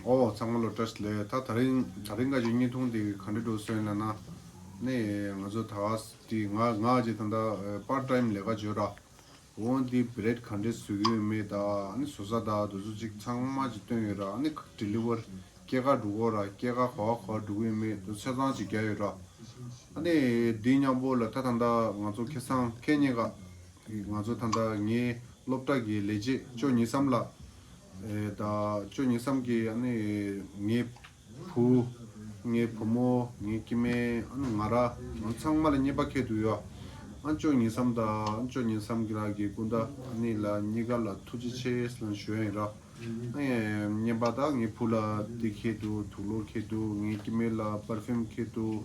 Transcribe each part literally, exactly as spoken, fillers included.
ཨོ་ཚང་མ་ལོ་བཀྲ་ཤིས་བདེ་ལེགས། ད་ད་རིང་ད་རིང་ག་ཅིག་བརྙན་ཐུང་དེ་ག་འདྲ་འགྲོ་སོང་ན་ན། ནི་ང་ཚོ་ད་དེ་ང་ང་ཅིག་ད་ལྟ་པར་ཊའིམ་ལས་ཀ་བྱོས་ར། འོ་འདི་བྷི་རེཌ་ག་འདྲས་བཟོ་གི་ཡོད་མེད་དང་ཨ་ནི་བཟོ་ས་དང་དེ་ཚོ་ཅིག་ཚང་མ་ཅིག་སྟོན་ཡོད་ར། ཨ་ནི་ཌི་ལི་ཝར་སྐྱེལ་ག་འགྲོ་གོ་ར། སྐྱེལ་ག་ག་བ་ག་བ་འགྲོ་གི་ཡོད་མེད་དེ་ཚོ་ཆ་ཚང་ཅིག་རྒྱག་ཡོད་ར། ཨ་ནི་འདི་མཉམ་པོ་ལ་ད་ད་ལྟ་ང་ཚོ་ཁ་སང་ཁེ་ཉེ་ག་ང་ཚོ་ད་ལྟ་ངའི་སློབ་གྲྭ་གི་ལས་བྱེད་ཅོ་ཉི་བསམ་ལགས། ཨེ་ད་ཅོ་ཉི་བསམ་གྱིས་ཨ་ནི་ངའི་བུ། ངའི་བུ་མོ། ངའི་སྐྱེ་དམན། ཨ་ནི་ང་ར། ང་ཚང་མ་ལ་རྔན་པ་ཁྱེར་འདུག་ཡོད། ཨ་ཅོ་ཉི་བསམ་དང་ཨ་ཅོ་ཉི་བསམ་གྱི་ལགས་ཀྱི་སྐུ་ཟླ་ཨ་ནི་ལ་གཉིས་ཀ་ལ་ཐུགས་རྗེ་ཆེ་ཟེར་ཞུ་ཡ་ཡིན་ར། ཨ་རྔན་པ་དང་ངའི་བུ་ལ་འདི་ཁྱེར་འདུག་དུག་ལོག་ཁྱེར་འདུག་ངའི་སྐྱེ་དམན་ལ་པར་ཕིའུམ་ཁྱེར་འདུག་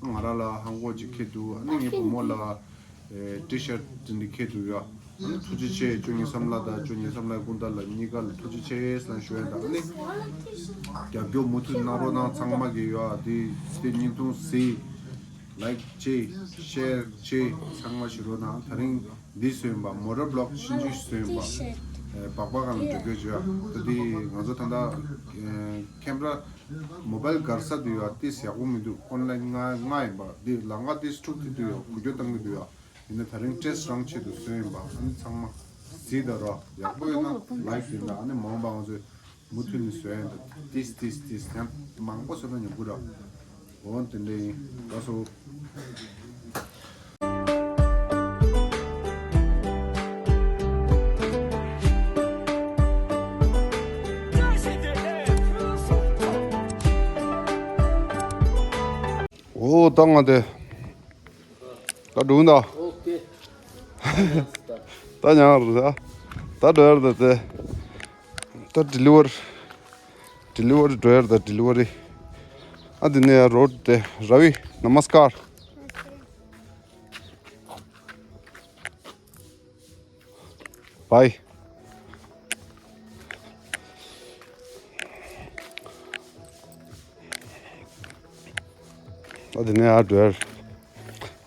ང་ར་ལ་ཧང་གོ་ཅིག་ཁྱེར་འདུག་ཨ་ནི་ངའི་བུ་མོ་ལ། ཨེ་ཊི་ཤར་ཊི་འདི་འདྲ་ཁྱེར་འདུག་ཡ། ཨ་ནི་ཐུགས་རྗེ་ཆེ། ཅོ་ཉི་བསམ་ལགས་དང་ཅོ་ཉི་བསམ་ལགས་སྐུ་ཟླ་ལགས་གཉིས་ཀ་ལ་ཐུགས་རྗེ་ཆེ་ཟེར་ཞུ་ཡ་དང་། ཨ་ནི་རྒྱབ་སྐྱོར་མུ་མཐུད་གནང་རོགས་གནང་། ཚང་མ་གིས་ཡོད། ཨ་འདི་འདི་བརྙན་ཐུང་གཟིགས། ལའིཀ་བྱེད། ཤེར་བྱེད། ཚང་མ་བྱེད་རོགས་གནང་། དེ་རིང་འདི་བཟོས་ཡིན་པ། མོ་ཊ་བི་ལོག་ཤིན་ཅིག་བཟོས་ཡིན་པ། ཨེ་སྦག་སྦག་སྒང་ལ་འགྲོ་གི་ཡོད་ཅོ་ཡ། ད་འདི་ང་ཚོ་ད་ལྟ་ཨེ་ཁེམ་ར་མོ་བལ་སྒར་ས་འདི་ཡོད། ཨ་ཏིས་ཡག་པོ་མི་འདུག་ཨོན་ལའིན་ང་ང་ཡིན་པ། འདི་ལམ་ཁ་ཏིས་འཁྲུག་ཏི་འདུག་ཡོད། འགུལ་སྐྱོད་གཏོང་གི་འདུག་ཡོད། ཡིན་ན་ད་རིང་ཊེ་སི་ཊི་རང་ཆེད་དུ་བཟོས་ཡིན་པ། ཨ་ནི་ཚང་མ་གཟིགས་དང་རོགས། ཡག་པོ་ཡོད་ན་ལའིཀ་ཡིན་ད། ཨ་ནི་མ་འོངས་པ་ང་ཚོས་མུ་མཐུད་ནས་བཟོས་ཡིན་ད། ཏིས་ཏིས་ཏིས་ཡང་མང་པོ་བཟོས་ན་ཉོ་དགོས་ར། འོ་དེ་འདྲ་ཡིན། ལགས་སོ། འོ་ད་ང་དེ། ད་འགྲོ་གི་ཡིན་ད། ཨོ་ཀེ། ད་ཉང་རུ་ད། ད་འགྲོ་ཡར་ད་དེ། ད་ཌི་ལི་ཝར། ཌི་ལི་ཝར་འགྲོ་ཡར་ད། ཌི་ལི་ཝར་རི། ཨ་འདི་ནས་ཡར་རོ་ཌི་དེ། ར་བི། ནམ་སྐར། བའི། ད་དེ་ནས་ཨ་འགྲོ་ཡར།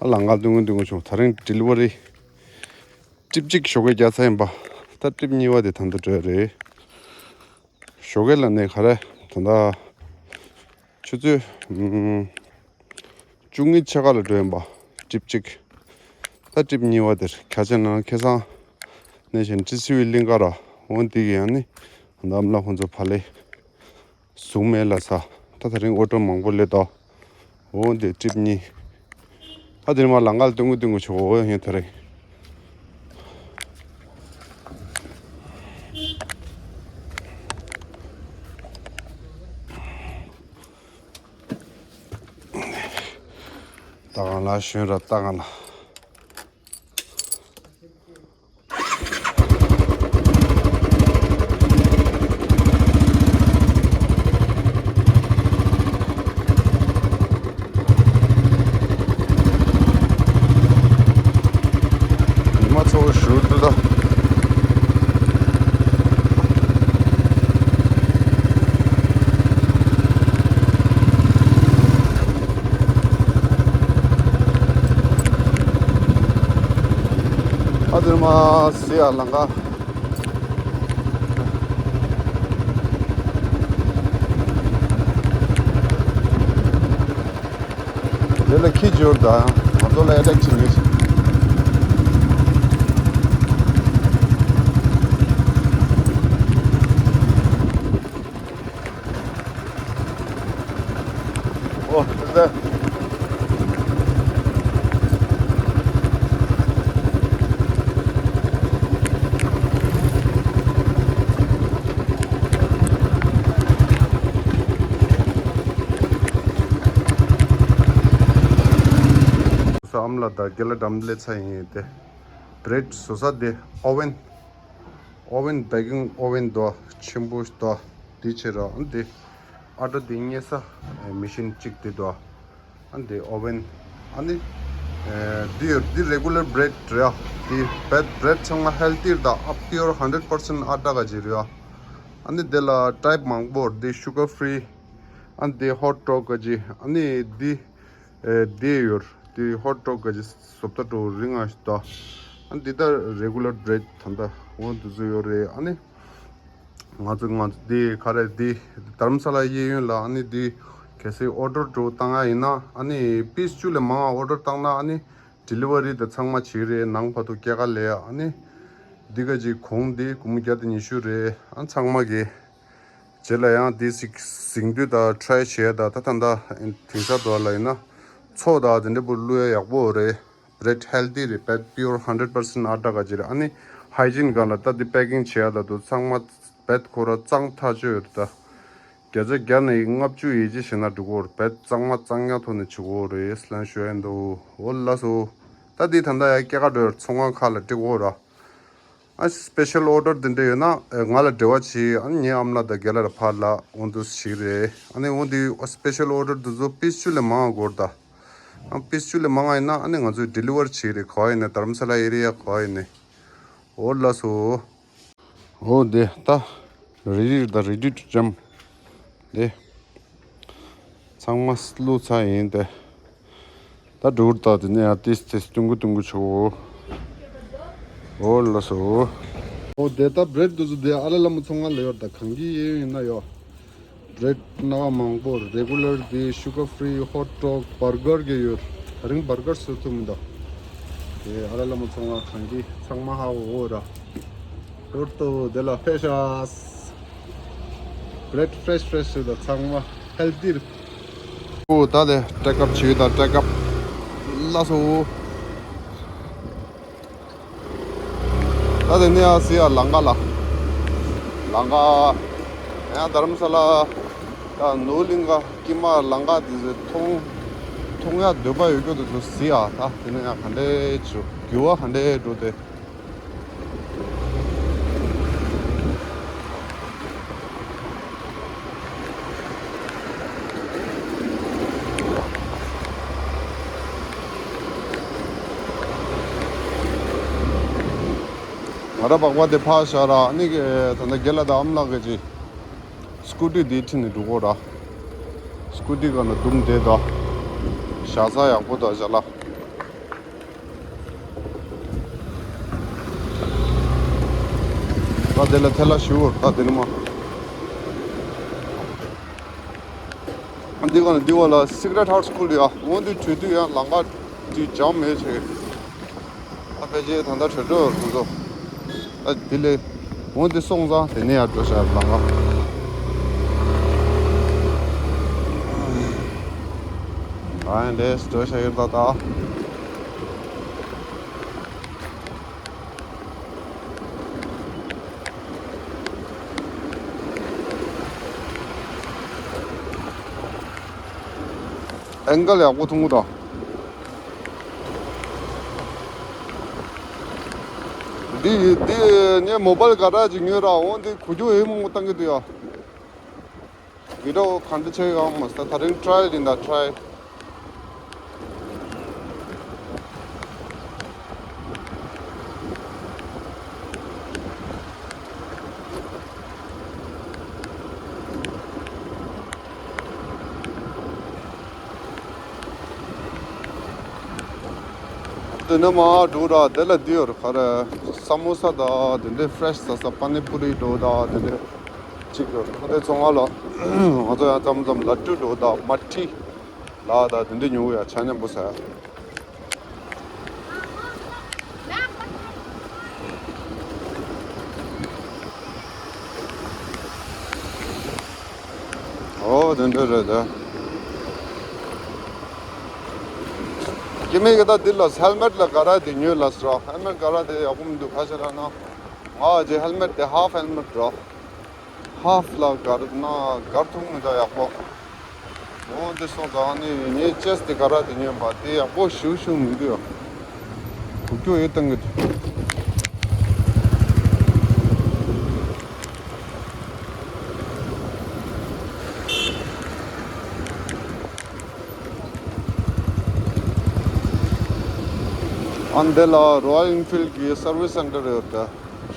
ཨ་ལམ་ཁ་སྟོན་གི་སྟོན་གི་བྱུང་། ད་རིང་ཌི་ལི་ཝ་རི་ཊིབ་གཅིག་ཞོགས་ཀས་རྒྱག་ཚར་ཡིན་པ། ད་ཊིབ་གཉིས་པ་དེ་ད་ལྟ་འགྲོ་ཡ་རེད། ཞོགས་ཀས་ལ་ནས་ག་རེ་ད་ལྟ་ཆུ་ཚོད་ཨམ། བཅུ་གཉིས་ཕྱེད་ཀ་ལ་འགྲོ་ཡིན་པ། ཊིབ་གཅིག་ད་ཊིབ་གཉིས་པ་དེར་ཁ་ཆེ་ན་ཁེ་སང་ནས་བཞིན་ཊི་སི་ཝི་གླིང་ག་ར། འོ་འདི་གི་ཡང་ནི་ཨ་མ་ལགས་ཁོང་ཚོ་ཕ་ལེ་བཟུང་མེད་ལ་ས། ད་ད་རིང་ཨོ་ཊོ་མང་པོ་སླེབས་འདུག་འོ་འདི་ཊིབ་གཉིས། ད་དེ་ནས་མར་ལམ་ཁ་ལ་སྟོན་གི་སྟོན་གི་བྱུང་། འོ་ཡིན་ད་རིང་། ལྟ་གང་ལ་ཞོན་ར་ལྟ་གང་ལ། ཉི་མ་ཚ་བོ་ཞུ་འདུག་ད། ཨ་དེར་མ་སི་ཡ་ལང་ཀ། དེ་ལ་ཁྱི་འབྱོར་དང་ང་ཚོ་ལ་ཨེ་ཊེག་བྱེད་མཁན་ཞིག་ཨོ། ཨ་མ་ལགས་དང་རྒན་ལགས་འགྲམ་སླེབས་ཚར་ཡིན་ཏེ། བྷི་རེཌ་བཟོ་ས་དེ་ཨོ་ཝེན། ཨོ་ཝེན། བེ་ཀིང་ཨོ་ཝེན་དོ། ཆེན་པོ་དོ། དེ་བྱེད་རོགས། ཨ་འདི་ཨ་ཊ་དེ་མཉེ་ས་མེ་ཤིན་གཅིག་དེ་དོ། ཨ་འདི་ཨོ་ཝེན། ཨ་ནི་འདི་ཡོད། འདི་རེ་གུ་ལར་བྷི་རེཌ་རེད། འདི་བྷི་རེཌ་ཚང་མ་ཧེལ་ཐི་དང་ཨ་པིའོར་ཧན་ཌེཌ་པར་སེན་ཨ་ཊ་ག་ཅིག་རེད། ཨ་ནི་དེ་ལ་ཊའིབ་མང་པོ། འདི་ཤུ་གར་ཕི་རི། ཨ་འདི་ཧོཊ་ཌོག་ག་ཅིག་ཨ་ནི་འདི་ཨེ་དེ་ཡོད། དེ་ཧོཊ་ཌོག་ག་ཅིག་བཟོ་ལྟ་འགྲོ་རིང་ང་ཞིག་དོ། ཨ་འདི་ད་རེ་གུ་ལར་བྷི་རེཌ་ད་ལྟ་འོ་འདི་ཚོ་ཡོད་རེད། ཨ་ནི་ ང་ཚོ་ང་ཚོ་འདི་ག་རེ་འདི་དྷ་རམ་ས་ལ་གཡས་གཡོན་ལ་ཨ་ནི་འདི་གལ་སྲིད་ཨོ་ཌར་འགྲོ་བཏང་ཡ་ཡིན་ན་ཨ་ནི་པིས་བཅུ་ལས་མང་ང་ཨོ་ཌར་བཏང་ན་ཨ་ནི་ཌི་ལི་ཝ་རི་དང་ཚང་མ་བྱེད་རེད། ནང་བར་དུ་སྐྱེལ་ག་ལས་ཨ་ནི་འདི་ག་ཅིག་གོང་འདི་སྒོར་མོ་བརྒྱ་དང་ཉི་ཤུ་རེད། ཨ་ཚང་མ་གི་རྗེས་ལ་ཡང་འདི་ཟིག་ཟིང་དུས་ད་ཊ་རའི་བྱེད་ཡ་ད་ད་ད་ད་དེང་སང་དུ་ལ་ཡིན་ན་ཚོགས་ད་དེ་འདྲ་པོ་བླུག་ཡ་ཡག་པོ་རེད། བྷི་རེཌ་ཧེལ་ཐི་རེད། བེད་པིའུར་ཧན་ཌེཌ་པར་སེན་ཊི་ཨ་ཊ་ག་ཅིག་རེད། ཨ་ནི་ཧའི་ཇིན་སྒང་ལ་ད་འདི་པེ་ཀིང་བྱེད་ཡ་ད་དུ་ཚང་མ་བེད་ཁོ་ར་གཙང་ཐག་ཆོད་ཡོད་ད། བརྒྱ་ཆ་བརྒྱ་ནས་ལྔ་བཅུ་ཡིད་ཆེས་བྱས་ན་འགྲིག་གོ་རེད། བེད་གཙང་མ་གཙང་ཉག་ཐོག་ནས་བྱེད་གོ་རེད་ལན་ཞུ་ཡ་འདུག་འོ་ལགས་སོ། ད་འདི་ད་ལྟ་ཡ་སྐྱེལ་ག་འགྲོ་ཡ་ཚོང་ཁང་ཁག་ལ་སྤྲད་གོ་ར། ཨ་སི་པེ་ཤལ་ཨོ་ཌར་དེ་འདྲ་ཡོད་ན་ཨེ་ང་ལ་འབྲེལ་བ་བྱེད། ཨ་ནི་ངའི་ཨ་མ་ལགས་དང་རྒན་ལགས་ལ་ཕར་ལ་འོང་དུ་ཞིག་རེད། ཨ་ནི་འོང་དུས་ཨ་སི་པེ་ཤལ་ཨོ་ཌར་དེ་ཚོ་པིས་བཅུ་ལས་མང་ང་དགོས་རེད་ད། ཨ་པིས་བཅུ་ལས་མང་ང་ཡིན་ན་ཨ་ནི་ང་ཚོས་ཌི་ལི་ཝར་བྱེད་རེད། ག་བ་ཡིན་ནའི་དྷ་རམ་ས་ལ་ཨེ་རི་ཡ་ག་བ་ཡིན་ནའི། འོ་ལགས་སོ། འོ་དེ་ད་རི་རི་ད་རི་རི་ཏུ་ཇམ་དེ། ཚང་མ་བླུགས་ཚར་ཡིན་ཏེ། ད་འགྲུར་ད་དེ་ནས་ཡང་ཏིས་ཏིས་ཏུང་གུ་ཏུང་གུ་ཆོ། འོ་ལགས་སོ། འོ་དེ་ད་བྷི་རེཌ་དེ་ཚོ་དེ་ཨ་ལ་ལ་མོ་ཚོང་ཁང་ལ་ཡོད་ད། གང་གི་ཡིན་ཡིན་ན་ཡོད། བྷི་རེཌ་སྣ་ཁ་མང་པོ་རེ་གུ་ལར་དེ་ཤུ་གར་ཕི་རི་ཧོཊ་ཌོག་བར་གར་གི་ཡོད། ད་རིང་བར་གར་བཟོ་ཐུབ་མི་འདུག་དེ་ཨ་ལ་ལ་མོ་ཚོང་ཁང་གང་གི་ཚང་མ་ཧ་འོ་ར། ཧོར་ཏོ་དེ་ལ་ཕེ་ཤ་བྷི་རེཌ་ཕེ་རེཤ་ཕེ་རེཤ་ཞིག་དང་ཚང་མ་ཧེལ་ཐི་རེད། ཨོ་ད་དེ་ཊེག་ཨབ་བྱེད་ད་ཊེག་ཨབ་ལ་སོ། ད་དེ་ནས་ཨ་སི་ཡ་ལང་ཀ་ལ་ལང་ཀ་ཡང་དྷ་རམ་ས་ལ་ད་ནོར་གླིང་ག་ཀྱི་མ་ལང་ཀ་དེ་ཚོ་མཐོང་མཐོང་ཡ་འདོད་པ་ཡོད་རྒྱུ་དེ་ཚོ་སི་ཡ་ད་དེ་ནས་ཡང་ག་འདྲས་བྱུང་རྒྱུ་བ་ག་འདྲས་འགྲོ་དེ། ང་ར་སྦག་སྦག་དེ་ཕར་བཞག་ར་ཨ་ནི་གི་ད་ལྟ་རྒན་ལགས་དང་ཨ་མ་ལགས་ཀྱི་སི་ཀུ་ཊི་དེ་ཁྲིད་ནས་འགྲོ་གོ་ར། སི་ཀུ་ཊི་ག་ན་དུམ་དེ་ད་བཞག་ས་ཡག་པོ་ད་བཞག་ལ། ད་དེ་ལ་ཐལ་ལ་ཞུ་བར་ད་དེ་ནི་མ། འདི་ག་ནས་འདི་བ་ལ་སི་ཀི་རེཊ་ཧར་སི་ཀུལ་ཡ། འོ་འདི་བྲོས་དུས་ཡང་ལམ་ཁ་འདི་འཇམ་མེད་ཆེ། ད་ཕལ་ཆེར་ད་ལྟ་བྲོས་འགྲོ་བར་འདུག་ཟོ། ད་དེ་ལས་འོ་འདི་སོང་ཙང་དེ་ནས་ཡར་འགྲོ་ཤག་ལམ་ཁ། ཨ་ཡང་ལས་འགྲོ་ཤག་ཡོད་ད་ད། ཨེང་གལ་ཡག་པོ་མཐོང་གི་འདུག་འདི་འདི་ངས་མོ་བལ་ག་ར་ཅིག་ཉོས་ར། འོ་འདི་གུ་རྒྱུ་ཨེ་མང་པོ་བཏང་གི་འདུག་ཡ། བི་ཌི་ཡོ་ག་འདྲ་ཆགས་ཡོད་ཨང་མ་ཟད། ད་རིང་ཊ་རའི་ཡིན་ད་ཊ་རའི། དེ་ནས་མར་འགྲོ་ར། དེ་ལ་འདི་ཡོད་ར། ག་རེ་ས་མོ་ས་དང་དེ་འདྲའི་ཕེ་རེཤ་ཟ་ས་པ་ནི་པུ་རི་འགྲོ་དང་དེ་འདྲའི་གཅིག་ཡོད་ར། ཁོ་དེ་ཚོང་ཁང་ལ་ང་ཚོ་ཡང་མཚམས་མཚམས་ལ་ཊུ་འགྲོ་དང་མ་ཊི་ལ་དང་དེ་འདྲའི་ཉོ་གི་ཡ། ཆ་མཉམ་པོ་ཟ་ཡ། ཨོ་དེ་འདྲ་རེད་ད། སྐྱེ་དམན་གྱི་ད་འདི་ལ་ཧེལ་མེཊ་ལ་ག་ར་དེ་ཉོས་ལ་སོ། ཧེལ་མེཊ་ག་ར་དེ་ཡག་པོ་མི་འདུག་ཁ་ཤས་ལ་ན་ང་ཅི་ཧེལ་མེཊ་དེ་ཧ་ཧྥ་ཧེལ་མེཊ་རོ། ཧ་ཧྥ་ལ་གར་ན་གར་ཐུབ་མི་འདུག་ཡག་པོ། འོ་འདི་སོང་ཙང་ནི་ངའི་ཅེས་དེ་ག་ར་དེ་ཉོས་པ་དེ་ཡག་པོ་ཞུ་ཞུ་མི་འདུག་ཡ། གུ་ཀྱོ་ཡེ་བཏང་གི་འདུག་ཨ་འདི་ལ་རོ་ཡལ་ཨིན་ཕིལ་གྱི་སར་ཝིས་སེན་ཊར་ཡོད་ད།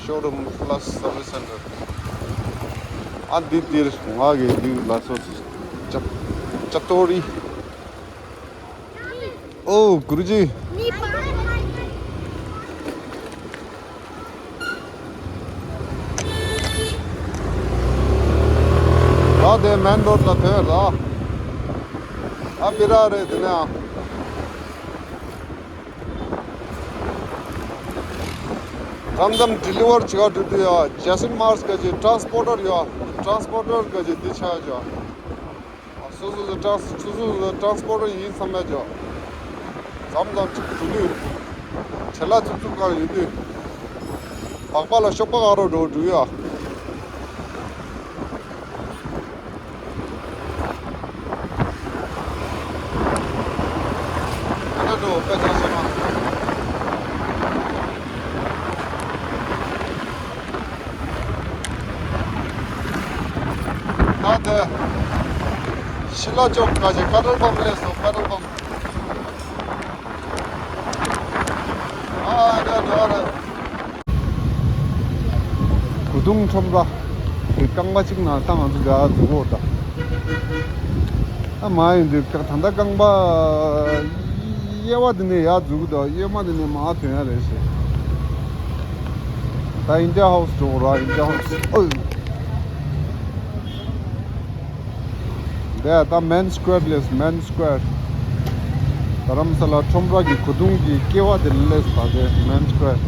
Showroom plus service center. ཨ་འདི་འདིར་ང་གི་འདི་ལ་སོ་ཅ་ཅ་ཏོ་རི། ཨོ་གུ་རུ་ཇི། ད་དེ་མེན་རོ་ཌི་ལ་ཐོན་ཡོད་ད། ཨ་པི་ར་རེད་དེ་ནས་ཨ། མཚམས་མཚམས་ཌི་ལི་ཝར་བྱེད་ག་འགྲོ་དུས་ཡ། ཇེ་སན་མར་སི་ག་ཅིག་ཊ་རན་སི་པོ་ཊར་ཡོད། ཊ་རན་སི་པོ་ཊར་ག་ཅིག་འདི་ཆགས་ཡོད། སོ་སོ་སོ་ཊ་རན་སི་སོ་སོ་སོ་ཊ་རན་སི་པོ་ཊར་ཡིན་བསམ་ཡ་ཅོ། མཚམས་མཚམས་ཅིག་འགྲོ་དུས། བྲེལ་བ་ཚུབ་ཚུབ་གང་ཡོད་དུས། སྦག་སྦག་ལ་ཤོག་སྦག་ཨ་རོ་འགྲོ་འགྲོ་ཡ། ཨ་རོ་འགྲོ་དཔེ་ཆ་སོང་ང་། ད་དེ་ཤི་ལ་ཅོག་ག་ཅིག་པེ་ཊོལ་པམ་སླེབས་སོང་། པེ་ཊོལ་པམ། ཨ་ད་ད་ད། གོས་ཐུང་ཁྲོམ་ར། དེ་རྐང་པ་གཅིག་ནང་ད་ང་ཚོ་འདྲ་འཛུགས་འོ་ད། ཨ་མ་ཡིན་དུས་ད་ལྟ་རྐང་པ་གཡས་པ་དེ་ནས་ཡར་འཛུགས་འདུག་གཡོན་མ་དེ་ནས་མར་ཐོན་ཡ་རེད་ཟེར། ད་ཨིན་ཌི་ཡ་ཧའུ་སི་འགྲོ་ར། ཨིན་ཌི་ཡ་ཧའུ་སི། ཨོ། འདི་ད་མེན་སི་ཀོ་ཝེར་སླེབས། མེན་སི་ཀོ་ཝེར། རྡ་རམ་ས་ལ་ཁྲོམ་ར་གི་གོས་ཐུང་གི་སྐྱེ་བ་དེ་སླེབས་པ་དེ་མེན་སི་ཀོ་ཝེར།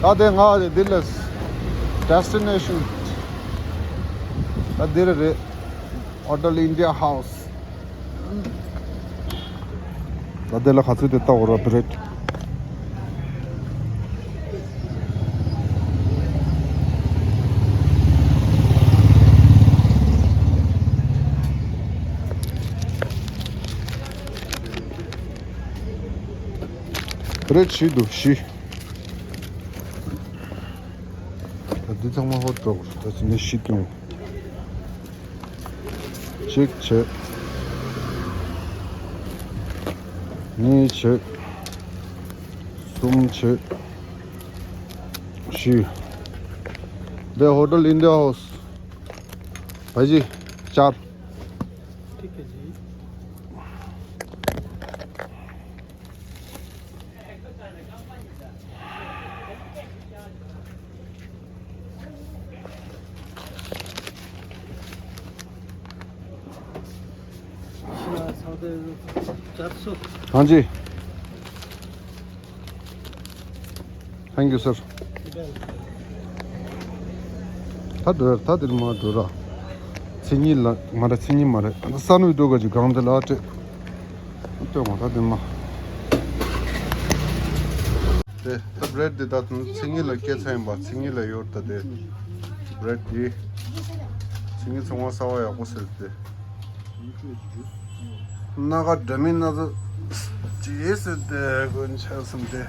ད་དེ་ང་དེ་འདི་སླེབས། ཌེ་སི་ཊི་ནེ་ཤན། ད་འདི་རེད། ཧོ་ཊེལ་ཨིན་ཌི་ཡ་ཧའུ་སི། ད་དེ་ལ་ག་ཚོད་དེ་ལྟ་བར་བ་བི་རེད། བི་རེད་བཞི་འདུག་བཞི། ད་འདི་ཚང་མ་ཧོ་ཊེལ་ད་ཚོད་ནས་བཞི་བཏོན། གཅིག་བྱས། གཉིས་བྱས། གསུམ་བྱས། བཞི། འདི་ཧོ་ཊེལ་ཨིན་ཌི་ཡ་ཧའུ་སི། བ་ཇི་ཅར། हाँ जी। Thank you, sir. ད་འགྲོ་ཡ། ད་འདིར་མ་འགྲོ་ར། མཚན་ཉིད་ལ་མ་རེད། མཚན་ཉིད་མ་རེད། ས་ནུ་འགྲོ་ག་ཅིག་སྒང་དེ་ལ་སྤྲད། ལྟོས་མ་ད་འདིར་མ། དེ་ད་བི་རེད་འདི་ད་མཚན་ཉིད་ལ་སྐྱེ་ཚར་ཡིན་པ། མཚན་ཉིད་ལ་ཡོད་ད་དེ། བི་རེད་འདི། མཚན་ཉིད་ཚང་མ་ཟ་བ་ཡག་པོ་ཟེར་ཏེ། སྣ་ཁ་འདྲ་མིན་སྣ་ཚོགས་ཅི་ཟེར་ཏེ་དགོས་ཆགས་སོང་སྟེ།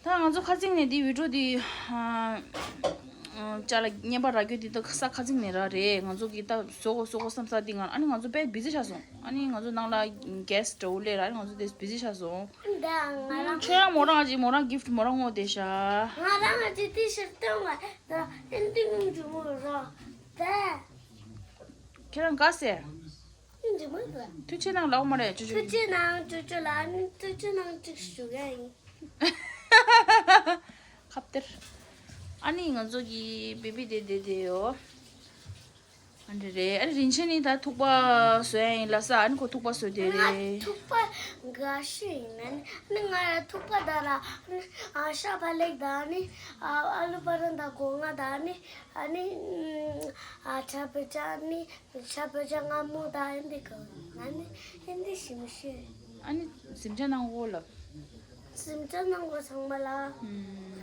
ད་ང་ཚོ་ཁ་སང་ནས་འདི་བི་ཌི་ཡོ་འདི་ཨ་ཅ་ལག་རྔན་པ་རག་རྒྱུ་འདི་ད་ས་ཁ་སང་ནས་རག་རེད། ང་ཚོ་གི་ད་བཟོ་དགོས་བཟོ་དགོས་བསམ་ས་འདི་ང་ཨ་ནི་ང་ཚོ་དཔེ་བི་ཟི་ཆགས་སོང་། ཨ་ནི་ང་ཚོ་ནང་ལ་གེ་སི་འདྲ་བོ་སླེབས་ར། ཨ་ནི་ང་ཚོ་དེ་བི་ཟི་ཆགས་སོང་། ཁྱོད་རང་མོ་རང་ཅིག་མོ་རང་གིཕ་ཊི་མོ་རང་ངོ་དེ་ཤ། ང་རང་ང་ཅིག་ཏི་ཤར་སྟོན་བ་ད་ཨིན་ཏི་ངུ་ཇུ་མོ་རོ་ད། ཁྱེད་རང་ག་ཟེར། ཨིན་ཇུ་མོ་ད། ཐུགས་རྗེ་གནང་ལབ་མ་རེད་ཅོ་ཅོ། ཐུགས་རྗེ་གནང་ཅོ་ཅོ་ལ། ཨ་ནི་ཐུགས་རྗེ་གནང་ཅིག་ཞུ་ག་ཡིན། ཁ་བཏེར། ཨ་ནི་ང་ཚོ་གི་བེ་བི་དེ་དེ་དེ་ཡོ། ཨ་འདྲ་རེད། ཨ་ནི་རིན་ཆེན་ནི་ད་ཐུག་པ་བཟོ་ཡ་ཡིན་ལ་ས། ཨ་ནི་ཁོ་ཐུག་པ་བཟོ་དེ་རེད། ང་ཐུག་པ་དགའ་ཤོས་ཡིན། ཨ་ནི་ང་ཡ་ཐུག་པ་ད་ར། ཨ་ནི་ཨ་ཤ་བག་ལེབ་ད། ཨ་ནི་ཨ་ཨ་ལུ་པ་རན་ད་སྒོ་ང་ད། ཨ་ནི་ཨ་ནི་ཨ་ཆ་བེ་ཆ་ནི། ཤ་བེ་ཆ་ང་མོ་ད་ཨིན་དེ་ག་ང་ནི་ཨིན་དེ་ཞིམ་ཤོས། ཨ་ནི་སེམས་ཆ་གནང་གོ་ལབ། སེམས་ཆ་གནང་གོ་ཚང་མ་ལ། ཨུམ།